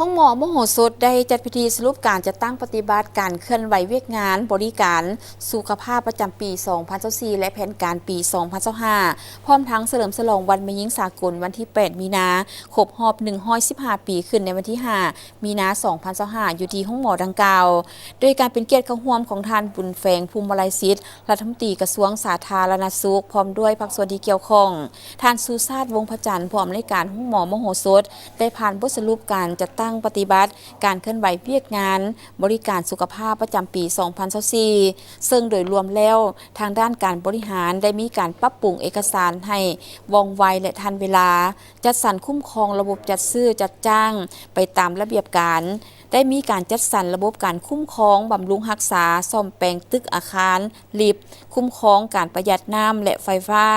ໂຮງໝໍມະໂຫສົດໄດ້ຈັດພິທີສະຫຼຸບການຈັດຕັ້ງປະຕິບັດການເຄື່ອນໄຫວວຽກງານບໍລິການສຸຂະພາບປະຈຳປີສອງພັນຊາວສີ່ ແລະ ແຜນການປີສອງພັນຊາວຫ້າ ພ້ອມທັງສະເຫຼີມສະຫຼອງວັນແມ່ຍິງສາກົນວັນທີແປດມີນາ ຄົບຮອບໜຶ່ງຮ້ອຍສິບຫ້າປີ ຂຶ້ນໃນວັນທີຫ້າມີນາສອງພັນຊາວຫ້າ ຢູ່ທີ່ໂຮງໝໍດັ່ງກ່າວ ໂດຍການເປັນກຽດເຂົ້າຮ່ວມຂອງທ່ານ ບຸນແຟງ ພູມມະໄລສິດ ລັດຖະມົນຕີກະຊວງສາທາລະນະສຸກ ພ້ອມດ້ວຍພາກສ່ວນທີ່ກ່ຽວຂ້ອງ, ທ່ານ ຊູຊາດ ວົງພະຈັນ ຜູ້ອຳນວຍການໂຮງໝໍມະໂຫສົດ ໄດ້ຜ່ານບົດສະຫຼຸບການຈັດຕັ້ງປະຕິບັດການເຄື່ອນໄຫວວຽກງານບໍລິການສຸຂະພາບປະຈຳປີສອງພັນຊາວສີ່ ເຊິ່ງໂດຍລວມແລ້ວ ທາງດ້ານການບໍລິຫານໄດ້ມີການປັບປຸງເອກະສານໃຫ້ວ່ອງໄວ ແລະ ທັນເວລາ, ຈັດສັນຄຸ້ມຄອງລະບົບຈັດຊື້ຈັດຈ້າງໄປຕາມລະບຽບການ, ໄດ້ມີການຈັດສັນລະບົບການຄຸ້ມຄອງ, ບຳລຸງຮັກສາ, ສ້ອມແປງຕຶກອາຄານ, ລິບ, ຄຸ້ມຄອງການປະຢັດນ້ຳ ແລະ ໄຟຟ້າ,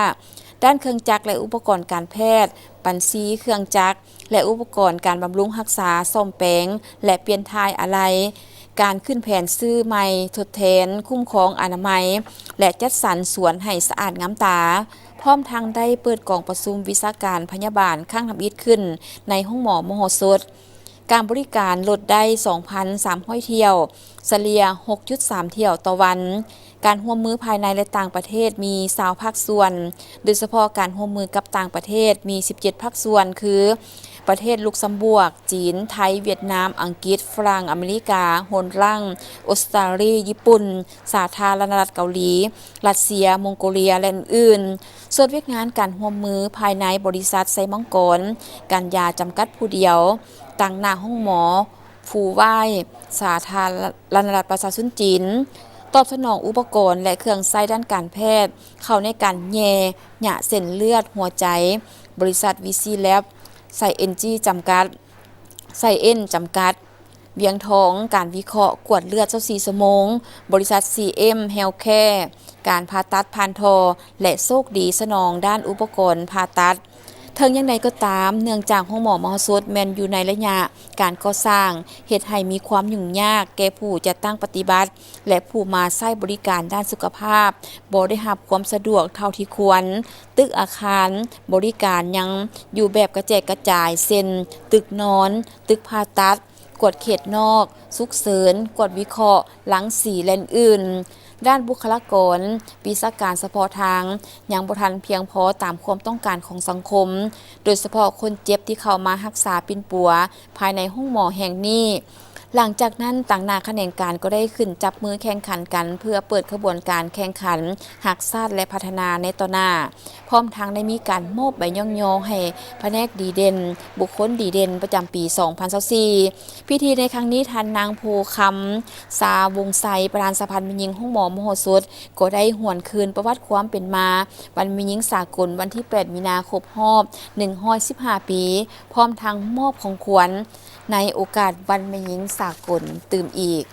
ດ້ານເຄື່ອງຈັກ ແລະ ອຸປະກອນການແພດ, ບັນຊີ, ເຄື່ອງຈັກ ແລະ ອຸປະກອນການບຳລຸງຮັກສາ, ສ້ອມແປງ ແລະ ປ່ຽນຖ່າຍອາໄຫຼ່, ການຂຶ້ນແຜນຊື້ໃໝ່ທົດແທນ, ຄຸ້ມຄອງອະນາໄມ ແລະ ຈັດສັນສວນໃຫ້ສະອາດງາມຕາ, ພ້ອມທັງໄດ້ເປີດກອງປະຊຸມວິຊາການພະຍາບານຄັ້ງທຳອິດຂຶ້ນໃນໂຮງໝໍມະໂຫສົດ. ການບໍລິການລົດໄດ້ສອງພັນສາມຮ້ອຍຖ້ຽວ, ສະເລ່ຍຫົກຈຸດສາມຖ້ຽວຕໍ່ວັນ. ການຮ່ວມມືພາຍໃນ ແລະ ຕ່າງປະເທດມີຊາວພາກສ່ວນ, ໂດຍສະເພາະການຮ່ວມມືກັບຕ່າງປະເທດມີສິບເຈັດພາກສ່ວນ ຄື ປະເທດລຸກຊຳບວກ, ຈີນ, ໄທ, ຫວຽດນາມ, ອັງກິດ, ຝຣັ່ງ, ອາເມລິກາ, ໂຮນລັງ, ອົດສະຕາລີ, ຍີ່ປຸ່ນ, ສາທາລະນະລັດເກົາຫຼີ, ຣັດເຊຍ, ມົງໂກເລຍ ແລະ ອື່ນໆ. ສ່ວນວຽກງານການຮ່ວມມືພາຍໃນບໍລິສັດໄຊມັງກອນ ກັນຍາ ຈຳກັດຜູ້ດຽວ, ຕາງໜ້າໂຮງໝໍ ຟູຫວ້າຍ ສາທາລະນະລັດປະຊາຊົນຈີນ, ຕອບສະໜອງອຸປະກອນ ແລະ ເຄື່ອງໃຊ້ດ້ານການແພດ ເຂົ້າໃນການແຍ່ ຍະເສັ້ນເລືອດຫົວໃຈ, ບໍລິສັດ ວີຊີ ແລັບ ໄຊເອັນຈີ ຈຳກັດ, ໄຊເອັນ ຈຳກັດ, ວຽງທອງ, ການວິເຄາະກວດເລືອດຊາວສີ່ຊົ່ວໂມງ, ບໍລິສັດ ຊີເອັມ ເຮວແຄ ການຜ່າຕັດຜ່ານທໍ່ ແລະ ໂຊກດີສະໜອງດ້ານອຸປະກອນຜ່າຕັດ. ເຖິງຢ່າງໃດກໍຕາມ, ເນື່ອງຈາກໂຮງໝໍມະໂຫສົດແມ່ນຢູ່ໃນໄລຍະການກໍ່ສ້າງ, ເຮັດໃຫ້ມີຄວາມຫຍຸ້ງຍາກແກ່ຜູ້ຈັດຕັ້ງປະຕິບັດ ແລະ ຜູ້ມາໃຊ້ບໍລິການດ້ານສຸຂະພາບ ບໍ່ໄດ້ຮັບຄວາມສະດວກເທົ່າທີ່ຄວນ. ຕຶກອາຄານບໍລິການຍັງຢູ່ແບບກະແຈກກະຈາຍ, ເຊັ່ນ ຕຶກນອນ, ຕຶກຜ່າຕັດ, ກວດເຂດນອກ, ສຸກເສີນ, ກວດວິເຄາະ, ລັງສີ ແລະ ອື່ນໆ. ດ້ານບຸກຄະລາກອນ, ວິຊາການສະເພາະທາງ ຍັງບໍ່ທັນພຽງພໍຕາມຄວາມຕ້ອງການຂອງສັງຄົມ, ໂດຍສະເພາະຄົນເຈັບທີ່ເຂົ້າມາຮັກສາປິ່ນປົວພາຍໃນໂຮງໝໍແຫ່ງນີ້. ຫຼັງຈາກນັ້ນ, ຕາງໜ້າຂະແໜງການກໍໄດ້ຂຶ້ນຈັບມືແຂ່ງຂັນກັນ ເພື່ອເປີດຂະບວນການແຂ່ງຂັນຮັກຊາດ ແລະ ພັດທະນາໃນຕໍ່ໜ້າ. ພ້ອມທັງໄດ້ມີການມອບໃບຍ້ອງຍໍໃຫ້ພະແນກດີເດັ່ນ, ບຸກຄົນດີເດັ່ນປະຈຳປີສອງພັນຊາວສີ່. ພິທີໃນຄັ້ງນີ້, ທ່ານນາງ ພູຄຳ ຊາວົງໄຊ ປະທານສະຫະພັນແມ່ຍິງໂຮງໝໍມະໂຫສົດ ກໍໄດ້ຫວນຄືນປະຫວັດຄວາມເປັນມາວັນແມ່ຍິງສາກົນວັນທີແປດມີນາຄົບຮອບໜຶ່ງຮ້ອຍສິບຫ້າປີ, ພ້ອມທັງມອບຂອງຂວັນໃນໂອກາດວັນແມ່ຍິງສາກົນຕື່ມອີກ.